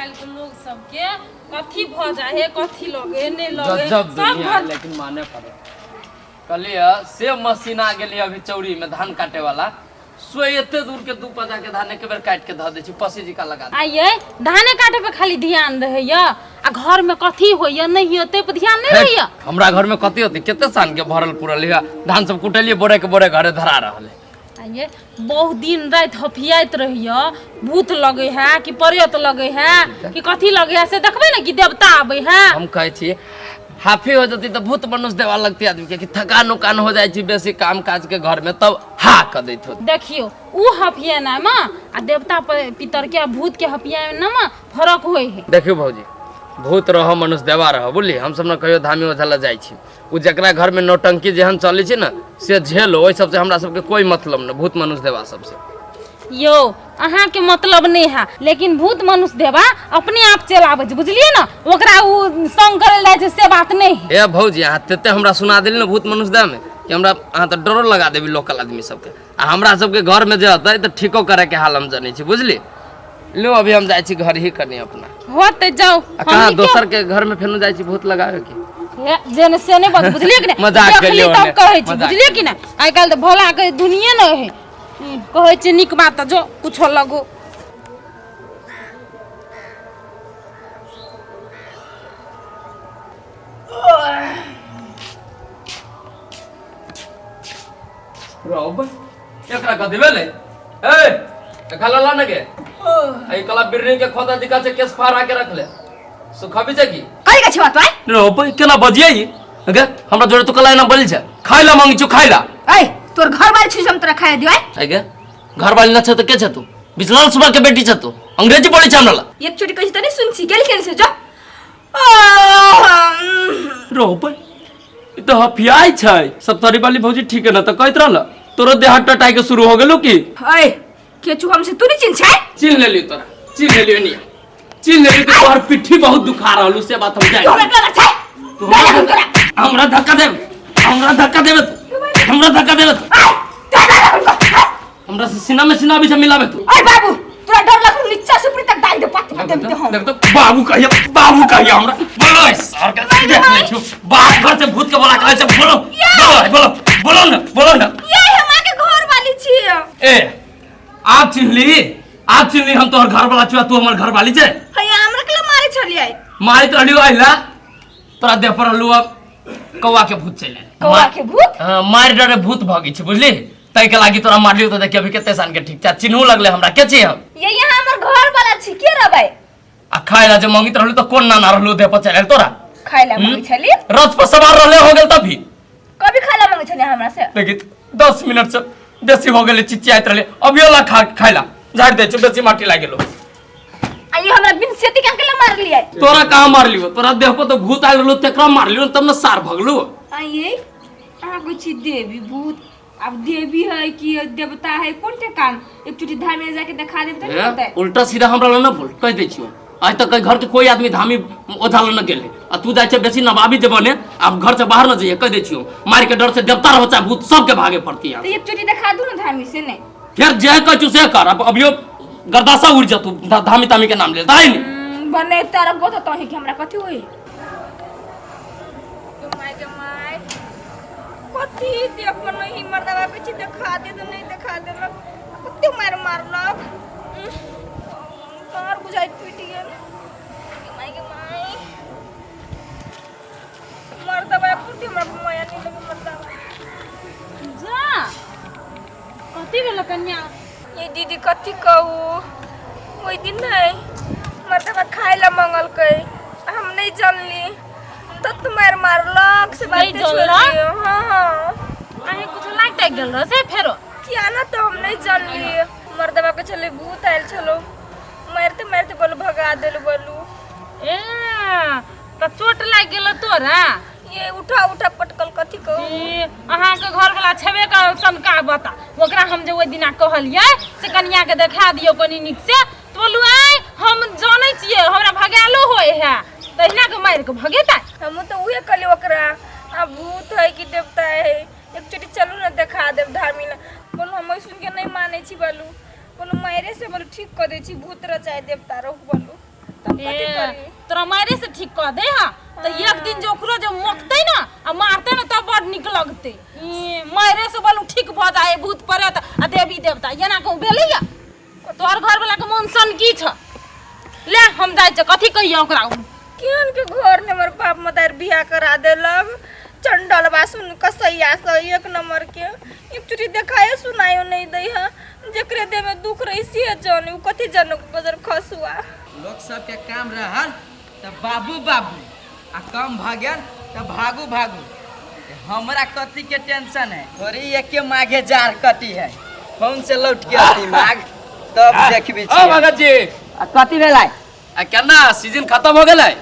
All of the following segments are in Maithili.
काल्हि के लोग सबके कथी भऽ जाइ है, कथी लगे नहि लगे, गजब सब दुनिया है, घर। लेकिन माने पड़े कहलिए से मशीन आ गेली अभी चौरी में धान काटे वाला, सो एते दूर के दू पजा के धान एक बेर काट के धऽ दै छी, पसी जी का लगा दे। आइए धाने काटे पे खाली ध्यान रहैया आ घर में कथी होइया नहीं होइया ते पे ध्यान नहीं रहैया। हमरा घर में कथी होती, कते सान के भरल पुरल है धान, सब कुटलिए बोरे के बोरे घरे धरा रहल है। आइए बहुत दिन राति हफियाइत रहैया, भूत लगे है कि प्रेत लगे है कि कथी लगे है से देखबै ने कि देवता आबै है। हम कहै छी हाफी हो जती तऽ भूत मनुष्य देवा लगती आदमी के, कि थकान उकान हो जाइ छै बेसी काम काज के घर में तब हा कऽ दैत होत। देखियो उ हफियेनाइ में आ देवता पितर के आ भूत के हफियेनाइ में फरक होइ है। देखियो भौजी, भूत रहो मनुष्य देवा रहो, बुझली हमसब ने कहियो धामी ओझा लग जाइ छी, उ जकरा घर में नौटंकी जेहन चलै छै ने से झेलो, ओहि सबसे हमरा सबके कोई मतलब न भूत मनुष्य देवा सबसे। यौ अहाँके मतलब नहि है, लेकिन भूत मनुष्य देवा अपने आप चलि आबै छै, बुझलियै ने, ओकरा उ संग करै लए जाइ छै से बात नहि है। ए भौजी, अहाँ तेते हमरा सुना देली ने भूत मनुष्य देवा में कि हमरा अहाँ तऽ डरो लगा देबी लोकल आदमी सबके, आ हमरा सबके घर में जे होतै तऽ ठीको करे के हाल हम जनै छी, बुझली। लो अभी हम जाइ छी घर ही कनी अपना। होते जाओ। आ कहाँ दोसर के घर में फेनो जाइ छी भूत लगावे के? हे, जे ने से नहि बात, बुझलियै कि नहि? मजाक देखली केलियौ तब ने, कहै छी, मजाक। बुझलियै कि नहि? आइ काल्हि तऽ भोला के दुनिये नहि है। कहै छी नीक बात तऽ जो कुछो लगो। रौब एकरा कथी भेलै? ए देखा लला ने गे, ए कला बिरनी के खोदा दिखा छै, केस फाड़ा के रख ले, सुखाबी छै की? कहि के छवा तोय? रौब केना बजियै गे हमरा जोड़े? तू कला एना बोली छै, खाइ ला मांगी छु, खाइ ला। ए तोर घर वाली छी, हम तोरा खाए दियो? ए गे, घर वाली न छै त के छै? तू बिचलाल सुबह के बेटी छै, तू अंग्रेजी बोलै छै हमरा ला? एक चोटी कहि त नहीं सुन छी, गेल केल से जो। रौब ई तऽ हफियाइ छै सप्तरी वाली भौजी, ठीक है ना तऽ कहैत रहल तोरो देह टटाइ के शुरू हो गेलो की? ए केचु हमसे तू नहीं चिन्ह छै? चिन्ह लेलियो तोरा, चिन्ह लेलियो निया, चिन्ह लेलियो कि तोहर पिट्ठी बहुत दुखा रहल, से बात हम जानि। तू हमरा लगा छै? तू हमरा हमरा धक्का देब, हमरा धक्का देबे तू, हमरा धक्का देबे तू, हमरा से सीना में सीना भी मिलाबे तू। अरे बाबू तोरा डर लगल, नीचा से ऊपर तक दाग दे पाती दे दे हम। देख तो बाबू कहिया, बाबू कहिया हमरा बोलो, सर के देख ले छु बाप घर से भूत के बोला कहै छै, बोलो बोलो बोलो बोलो ना, बोलो ना। ये हम के घर वाली छी। ए आप चिन्हली, आप चिन्हली, हम तोहर घर वाला छुआ, तू हमर घर वाली छै। हैया हमरा के मारे छलियै? मारित रहलियो अहिला तोरा देह पर रहलू, अब कौआ के भूत चलि आयल। कौआ के भूत? हाँ, मारि डरे भूत भगै छै, बुझली, ताहि के लागी तोरा मारलियो। तऽ देखिए अभी कते सान के ठीक छै, चिन्हू लगले हमरा के छी हम। ये यहाँ हमर घर वाला छी, के रहबै? आ खाय ला जे मंगित रहलू तऽ कोन नाना रहलू देह पर चलि आयल तोरा? खाय ला मंगै छली? रथ पर सवार रहले हो गेल तभी। कभी खाय ला मंगै छली हमरा से? देखी 10 मिनट से बेसी हो गेलै चिचियाइत रहले, अभियो ला खा खाय ला झाड़ि दै छै, बेसी माटी लागि गेलो। आ ये हमरा बिन सेती के अकेला मारलियै? तोरा कहाँ मारलियो? तोरा देह पर तो भूत आयल रहलो, तेकरा मारलियो तब ने सार भगलू। आ ये अहाँ कहै छी देवी भूत, आब देवी है कि देवता है कोन ठेकान, एक चुटी धामी में जाके देखा देब तऽ नहीं होतै? उल्टा सीधा हमरा लग न बोल, कह दै छियो। आज तक कहीं घर के कोई आदमी धामी ओझा लग न गेले आ तू जाइ छै बेसी नवाबी जे बने, आब घर से बाहर न जाइए, कह दै छियो। मार के डर से देवता रहो चाहे भूत, सबके भागे पड़ती है। तऽ एक चुटी देखा दू ना धामी से नहीं? फिर जे कहै छु से कर, अब अभियो गर्दासा उड़ जा, तू धामी तामी के नाम ले ताई नहीं। बने तारा गोत तो ही कि हमरा कथी होई? के my के my, कथी देख पर नहीं मर्दवा के छी, देखा दे तो नहीं देखा देलक, कते मार मारलक, कार बुझाइ टूटि गेल। के my के my, मर्दवा कुटी हमरा माया नहीं लगे मर्दवा। जा कथी भेल कन्या? ये दीदी कथी कहू, ओहि दिन नहीं मर्दवा खाय ला मंगलकै, हम नहीं जानली तत मार मारलक से बात नहीं छोड़ जानलक? दियो। हाँ। अहीं कुछ लागि तागि गेल रह से फेरो? किया ना तो हम नहीं जानली, मर्दवा के चले भूत आयल छलो, मारते मारते बोलू भगा देलू बोलू। ए तऽ चोट लागि गेल तोरा? ये उठा उठा पटकल, कथी कहू। ई अहाँके घरवला छेबे कर सनका बता, ओकरा हम जे ओहि दिना कहलियै से कनियाके देखा दियौ कनि नीक से, तऽ बोलू आँय हम जानै छियै हमरा भगायलो होइ है, तहिना के मारि के भगेतै। हमहूँ तऽ उहे कहलियै ओकरा, आ भूत है कि देवता है, एक चोटी चलू ने देखा देब धामी ने। बोलू हम सुन के नहीं मानै छी, बोलू बोलू मारे से बोलू ठीक कऽ दै छी, भूत रह चाहे देवता रह बोलू। कथी ए, करी तोरा मारे से ठीक कह दे हा तो एक दिन जे ओकरो जे मोकतै ना आ मारतै ना तब बड़ नीक लगतै। ई मारे से बोलू ठीक भऽ जाए भूत प्रेत आ देवी देवता एना कहूँ भेलैया? तोहर घर वाला के मन सन की छ? ले हम जाइ छ, कथी कहियो ओकरा? केहन के घर ने हमर बाप मदार बियाह करा देलक, चंडलवा सुन कसैया से एक नंबर के एक चुटी देखाए सुनायो नहीं दै है, जेकरे देह में दुख रही से जाने उ कथी जानो बजर खसुआ। लोक सबके काम रहल त बाबू बाबू आ कम भऽ गेल त भागू भागू। हमरा कथी के टेंशन है, थोड़ी एके माघे जार कटी है, फोन से लौट के अती माघ तब देखबी। ओ भगत जी, आ कथी भेलै? आ केना सीजन खत्म हो गेलै?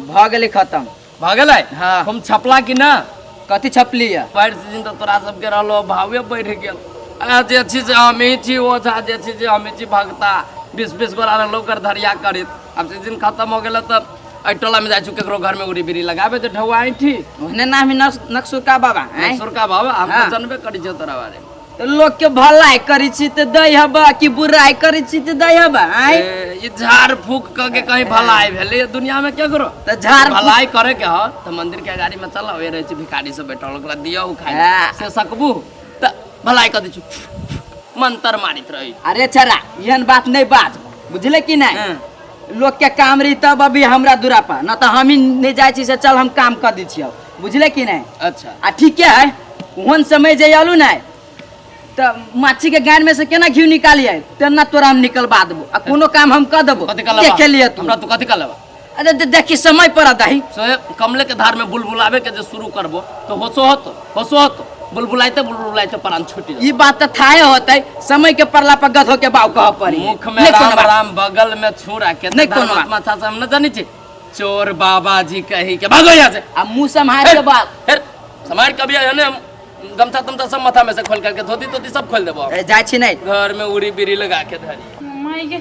भऽ गेलै खत्म। भऽ गेलै? हाँ। हम छपला कि ना? कथी छपली है? पैर सीजन तऽ तोरा सबके रहलो भावे बढ़ि गेल। आ जे छी से हमही छी, ओझा जे छी से हमही छी भगता, 20-20 गोरा रहलो कर धरिया करैत। आब सीजन खत्म हो गेलै तऽ एहि टोला में जाइ छी केकरो घर में उड़ी बिड़ी लगाबे तऽ ढौआ ऐठी। ओहने नाम है नक्सुरका बाबा, आँय? नक्सुरका बाबा हम हाँ। तऽ जनबे करै छियौ तोरा बारे में। तऽ लोक के भलाई करै छी तऽ दै हबा कि बुराई करै छी तऽ दै हबा, आँय? ए, ई झाड़ फूक क के कहीं भलाई भेलै दुनिया में केकरो? तऽ झाड़ फूक- भलाई करे के ह तऽ मंदिर के अगाड़ी में चल, ओए रहै छै भिखारी सब बैठल, ओकरा दियौ खाइ हाँ। से सकबू तऽ भलाई कऽ दै छी, मंत्र मारित रही। अरे छरा, एहन बात नहीं बाज, बुझले कि नहीं? हाँ। लोक के काम रही तब अभी हमरा दूरा पर न तऽ हम ही नहीं जाइ छी से चल हम काम कर दै छियौ, बुझले कि नहीं? अच्छा। आ ठीके है, ओहन समय जे आलू नहीं तऽ माछी के गान में से केना घी निकालिए तेना तोरा हम निकलवा देबो आ कोनो काम हम कर देबो। कथी कहलबा? देखे लिए तू हमरा तू कथी कहलबा? अरे देखी समय पर दही से कमले के धार में बुलबुलावे के जे शुरू करबो तो होसो होतो होसो होतो बुलबुलाइते बुलबुलाइते प्राण छूट ई बात तऽ थाहे होतै, समय के पड़ला पर गधो के बाव कह पड़ी। मुख में नहीं कोनो राम बात। राम बगल में छुरा के नहीं कोनो बात। माथा से हम न जानी छी चोर बाबा जी कही के भागो यहाँ से। आ मुंह सम्हार के बात फिर सम्हार कभी आयो ने, हम गमछा तमछा सब माथा में से खोल करके धोती तोती सब खोल देबो। ए, जाइ छी नहीं घर में उड़ी बिड़ी लगा के धरी। माय गे।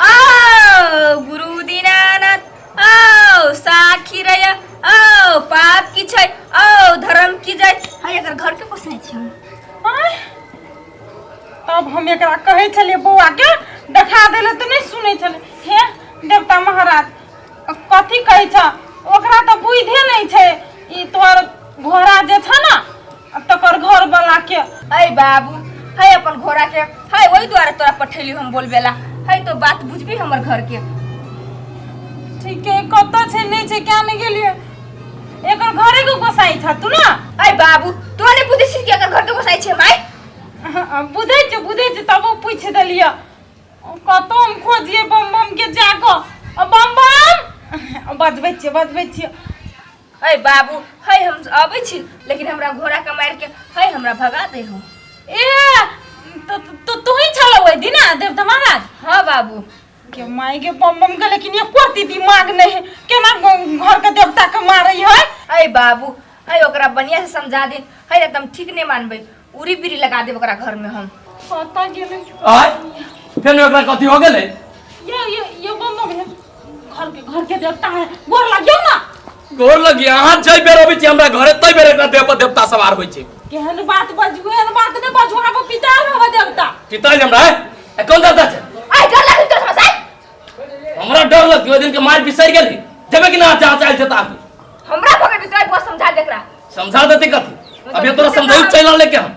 आओ गुरु दीनानाथ, आओ साखी रया, आओ पाप की छै, आओ धर्म की जय। हाय एकर घर के पोसने छी हम। आँय? तब हम एकरा कहै छलियै बौआ के देखा देले तऽ नहि सुनै छलै। हे देवता महाराज, कथी कहै छ ओकरा तऽ बुझे नहि छै। ई तोहर घोड़ा जे छ ने तकर घर वाला के। अय बाबू, है अपन घोड़ा के, है ओहि दुआरे तोरा पठेली हम बोलबेला, है तो बात बुझबी हमर घर के। ठीक है, कतऽ छै नहि छै क्या नहि गेलियै? एकर घरे के गोसाई छ तू ना? अय बाबू, तोरा नहि बुझै छी कि एकर घर के गोसाई छै माय? बुझै छी बुझै छी, तबो पूछि देलियै। कतौ हम खोजिए बम बम के जाकऽ। बम बम बजबै छियै बजबै छियै। अय बाबू, है हम अबै छी लेकिन हमरा घोड़ा के मारि के है हमरा भगा दे हो। ए तो तू ही छल ओहि दिना देवता महाराज? हाँ बाबू। के माय के बम बम के लेकिन एको अति दिमाग नहीं है, केना घर के देवता के मारै है? अय बाबू, है ओकरा बढ़िया से समझा दे, है ना तुम ठीक नहीं मानबे उड़ी बिड़ी लगा देब ओकरा घर में हम। पता गेलै। आय फेर ओकरा कथी हो गेलै? ये ये ये बम बम है घर के देवता है, गोर लगियौ ना। गोर लगिया? अहाँ जै बेर अबै छी हमरा घरे तै बेर एकरा देह पर देवता सवार होइ छै। केहन बात बजू, एहन बात नहि बजू, आब पिता रहब देवता। पिता हमरा ए कोन देवता छै? आय डर लागल तोरा समझ? हमरा डर लगती ओहि दिन के मार बिसरि गेली। जेबे कि ना जहाँ चाहै छै ताकू। हमरा भगे बितराय बुआ समझा दे एकरा। समझा देती कथी? अभी तोरा समझाई चलि रहलै के हम।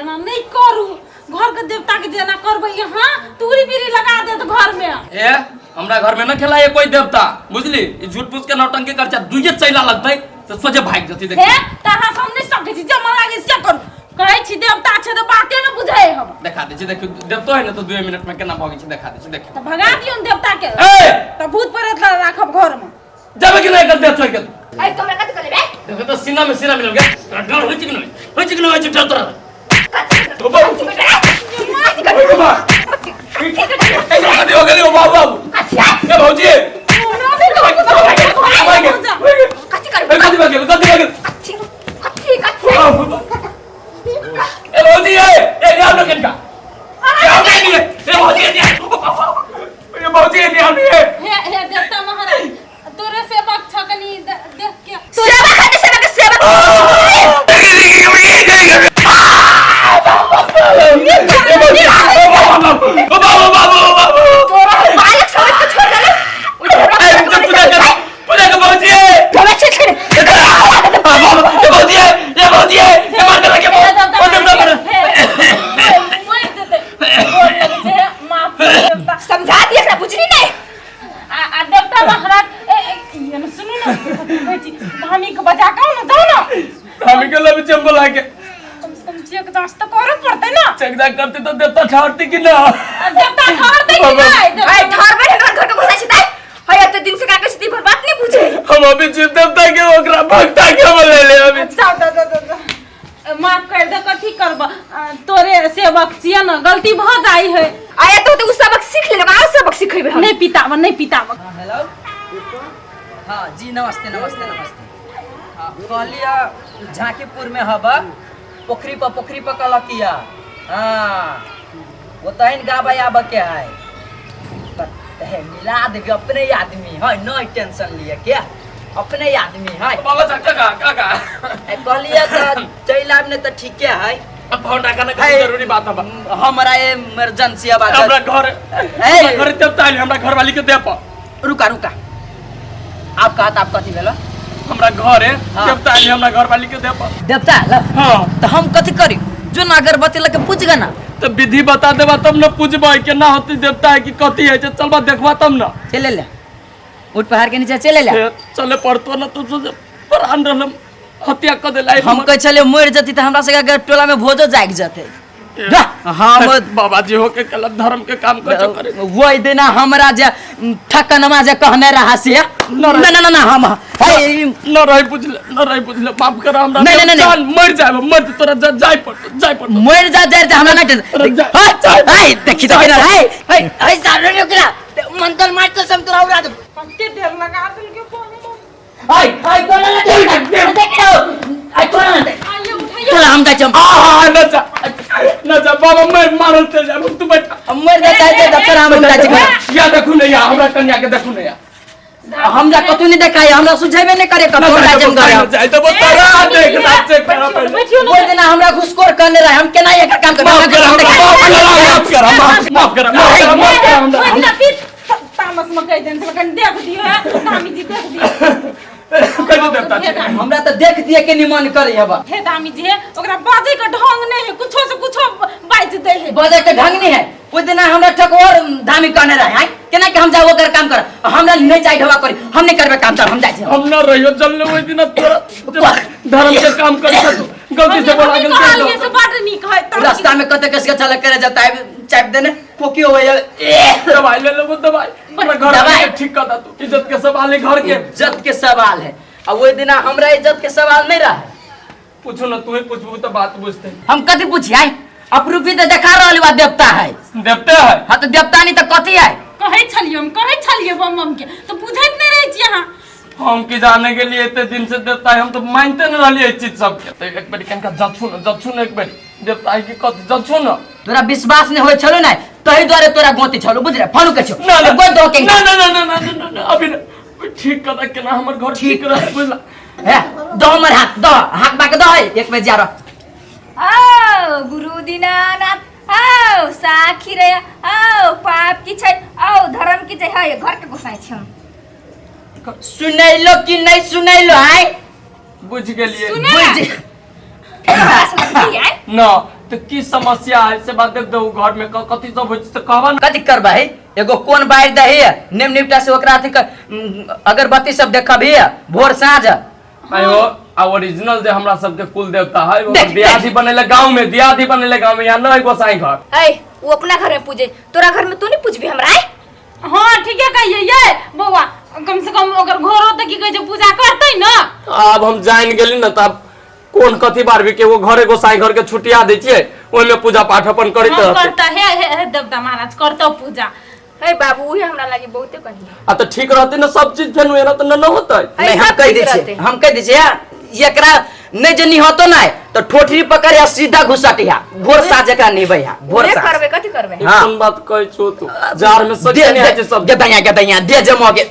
ओना नहि करू, घर के देवता के जेना करबै यहाँ तूरी बीरी लगा देत घर में। ए हमरा घर में न खेलाए कोई देवता, बुझली? ई झूठ फूस के नौटंकी कर छै, दुइये चैला लगतै तऽ सोझे भागि जतै। देख हे त अहाँ सब नहि सकै छी, जे मन लागे से करू। कहै छी देवता छै तऽ बाते ने बुझै हम। देखा दै छी, देखियौ देवतो है ने तऽ 2 मिनट में केना भगै छै देखा दै छी, देखियौ। तऽ भगा दियौ ने देवता के। ए तऽ भूत प्रेत राखब घर में। जेबै कि नहि एकर देह छोड़ि के? अय तो हमरा कथि कहले बे? देखो तऽ सीना में सीना मिलल गेल। तोरा डर होइ छै कि नहि होइ छै कि नहि होइ छै डर तोरा? कथि ओ बाबू। कथि ओ बाबू। कथी हो गेलै ओ बाबू बाबू? ए भौजी, कथि करबै? कथी भऽ गेल, कथी भऽ गेल? कथि कथि कथि? ए भौजी, ए ए ले आउ ने कनिका, ए आउ ने, ए भौजी, ए ए भौजी, ए आउ ने। हे हे देवता महाराज, तोरे सेवक छ कनी देख के सेवा खातिर, सेवा के सेवा। ओ बाबू बाबू बाबू। जाग करती तो देवता ठहरती कि ना? देवता ठहरतै कि नहि? आइ ठहरबै ने घर के घुसाइ छी ताइ है एते दिन से का कहै छी भर बात नहीं बुझे। हम अभी जीव देवता के ओकरा भक्ता के बोले ले अभी। जाओ जाओ जाओ जाओ, जाओ। माफ कर दे, कथी करब, तोरे सेवक छियै ने, गलती भऽ जाइ है। आइ एते होते उ सबक सीख लेलक, आर सबक सिखेबै हम। नहि पिताब, नहि पिताब। हाँ हेलो, हाँ जी नमस्ते नमस्ते नमस्ते। हाँ कहलिए झांकीपुर में हब पोखरी पर, पोखरी पर कहलकिया। हाँ ओतहिन गाबै आबऽ के है, है मिला देबी अपने आदमी है, नहीं टेंशन लिए के अपने आदमी है। बाबा चाचा का काका ए, कहलिए तऽ चलि आबि ने तऽ ठीके है। अब फोन रखा ना, है। जरूरी बात है। हमरा इमरजेंसी अब हमरा घर ए। हमरा घर देवता आइल, हमरा घर वाली के दे पा। रुका रुका, आप कहत आप कथी भेलो? हमरा घर है हाँ। देवता आइल, हमरा घर वाली के दे पा। देवता आयल? हाँ। तऽ हम कथी करी? जो ना अगरबत्ती लके पूज गा ना। तो विधि बता देबा तब न पूजबै, केना होती देवता है कि कथी है, चलबा देखबा तब न। चले ले ऊँट पहाड़ के नीचे चले ले। हे, चले पड़तो न तू सोच प्राण रहल हत्या क देला। हम कहै छलियै मरि जती तऽ हमरा सबके टोला में भोजो जागि जतै। हम बाबा जी होके गलत धर्म के काम कर करे। वही दिना हमरा जे ठकनमा जे कहने रहा से न ना ना ना ना हम हे न रही बुझले, न रही बुझले, माफ कर हमरा। नहीं, नहीं, नहीं, जान मर जाए, मर तोरा जाय पड़तो, जाय पड़तो। मरि जा जाय हमरा ना अरे जा, हे, जा। हे, देखी तो केना हे हे हे सारे ओकरा मंतल मार तो सब तोरा उड़ा दे। कते देर लगा देलकै फोन। हाय हाय तोरा ना देख देख हाय तोरा ना देख। आइए उठाइए। तोरा हम जाइ छी। आ न जा न जा बाबा, मैं मारल चल जाब, तू बैठ। हम मरि जा जाइ छी तोरा हम जाइ छी। या देखू ने या हमरा कन्या के देखू ने या। हमरा कतौ नहीं देखाय, हमरा सुझेबे नहीं करे कतौ न जाइ छी जाय घर। जाय तो तोरा देख रात से करा पहले। बैठियो ने। ओहि दिना हमरा घुसखोर कहने रहे, हम केना एकर काम करबै? माफ कर हमरा, माफ कर, माफ कर, माफ कर, माफ कर, माफ कर हमरा। ओहि दिना फिर तामस में कहि देने छलै, कनि देख दियौ हे दामी जी, देख दियौ। कहि देवता छी। हमरा तऽ देख दिए के निमन करे हेबा। हे दामी जी, हे ओकरा बाजै के ढंग नहि है, कुछो से कुछो बाजि दै है। बजे के ढंग नहीं है। ओहि दिना हमरा ठकोर धामी कहने रहे, आँय केना के हम जाओ ओकर काम कर, हमरा नहीं चाही ढवा करी, हम नहीं करबै काम, चल हम जाइ छी। हम न रहियो जल्ले ओहि दिन तोरा धर्म के काम कर तू गलती से बोला गेल। कहलियै से बड नीक है। रास्ता में कते कस के चल करे जाता है चाप देने कोकी होवे। दवाई ले लेबो, दवाई हमरा घर दवाई। वाली के ठीक कर दा तू, इज्जत के सवाल है घर के। इज्जत के सवाल है, आ ओहि दिना हमरा इज्जत के सवाल नहीं रहा। पूछो ना, तू ही पूछबू तो बात बुझते। हम कथी पूछिए? अपरूपी तो देखा रहल बा देवता है। देवता है। हाँ तो देवता नहीं तो कथी है? कहै छलियै, हम कहै छलियै बम बम के तऽ बुझैत नहि रहै छी अहाँ। हम की जाने के लिए इतने दिन से देवता है, हम तो मानते न रहलिए इस चीज सब के। तो एक बार कनका जछू न, जछू न एक बार देवता है कि कथी जछू न। तोरा विश्वास नहीं होय छलो ना तही द्वारे तोरा गोती छलो, बुझले? फलू के छो ना ना गोद दो के ना ना ना ना ना ना ना अभी ना ठीक कर केना हमर घर ठीक रह बुझला। हे दो हमर हाथ दो, हाथ बाके दो है एक बेर जा रह। आओ गुरु दीनानाथ, आओ साखी रे, आओ पाप की छै, आओ धर्म की छै, है घर के गोसाई छी हम। सुनैलो कि नहीं सुनैलो आय? बुझ गेलिए। सुने ना। बुझ पास लगती आय। ना तो की समस्या है से बात देख दो, घर में कथी सब होइ छै से कहबा न। कथी करबा है? एगो कोन बारि दही नेम निपटा से ओकरा अथी अगरबत्ती सब देखबही भोर साँझ। आयो आ ओरिजिनल जे हमरा सबके कुल देवता है वो देख, दियादी देख। बनेले गांव में, दियादी बनेले गांव में, यहाँ नहीं गोसाई घर। ऐ वो अपना घर में पूजे, तोरा घर में तू नहीं पूजबी हमरा? आय हाँ ठीके कहिए ये बौआ, कम से कम ओकर घरो तऽ की कहै छै पूजा करतै न। आब हम जान गेली न तब कोन कथी बारबी के वो घरे गोसाई घर के छुटिया दै छियै, ओहिमे पूजा पाठ अपन करैत हम रहतै। करता हे हे हे देवता महाराज करतौ पूजा। हे बाबू उहे हमरा लागी बहुते कहिए। आ तऽ ठीक रहतै न सब चीज, फेर एना तऽ न होतै। नहीं, हम सब कह ठीक दै छियै, रहतै। हम कह दै छियै, एकरा नहीं जे निहतो नहीं तो ठोठरी पकड़ या सीधा घुसटिया भोर साँझ एकरा निभै हा, भोर उहे साँझ। करबै कथी करबै? हाँ। कोन बात कहै छौ तू, जार में सब दे नहीं होइ छै सब। दे दे दे दे जमो के।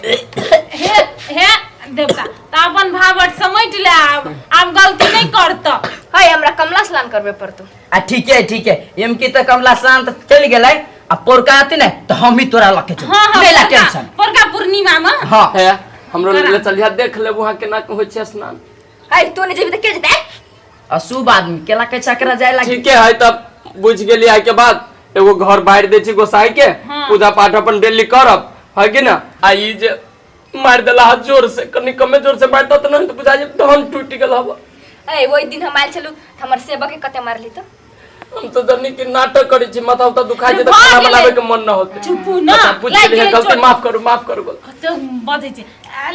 हे हे देवता तऽ अपन भावट समेट ले, आब आब गलती नहीं करतौ। है हमरा कमला स्नान करबे पड़तौ। आ ठीक है ठीक है, एम की तऽ कमला शांत चलि गेलै आ पोरका आती ने तऽ हम ही तोरा लके चल। हाँ हाँ नहीं ला पोरका- टेंशन। पोरका पूर्णिमा में। हाँ हे हमरो करा। ले चलिया देख लेबू वहाँ केना के होइ छै स्नान। है तू नहीं जेबी तऽ के जेतै? अशुभ आदमी केला के चकरा जाय लागी। ठीके है तब बुझ गेली। आइ के बाद एगो घर बाहर दै छी गोसाई के, हाँ। पूजा पाठ अपन डेली करब है कि ना। आ ई जे मारि देला हाथ जोर से, कनि कमे जोर से मारता तऽ नहीं तऽ बुझा जे धन टूटि गेल हब। ऐ ओहि दिन हम आयल छलू तऽ हमर सेवक के कते मारली तऽ? हम तो जनी कि नाटक करै छी, माथा उथा दुखाइ छै तऽ भऽ खाना गेलै। बनाबै के मन न होतै। चुपू ना। अच्छा, बुझि लागि गेलियै, गेलै गलती चोट। माफ करू, माफ करू गलती। कते बजै छै।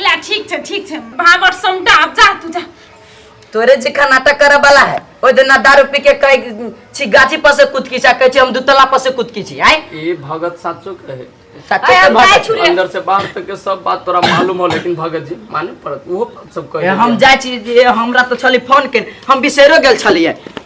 ला, ठीक छै, ठीक छै, भाबर समटा, आब जा तू, जा। तोरे जेखा नाटक करे वाला है, ओहि दिना दारू पी के कहै छी गाछी पर से कुदकी छी, आ कहै छी हम दुतला पर से कुदकी छी। आय ए भगत, साचो कहे। सच्चे आय, के हम जाइ भगत। छी रे। अंदर से बाहर तक के सब बात तोरा मालूम हो, लेकिन भगत जी माने पड़त ओहो बात सब कहे। हम जाइ छी जे हमरा तऽ छली फोन के, हम बिसैरो गेल छलियै।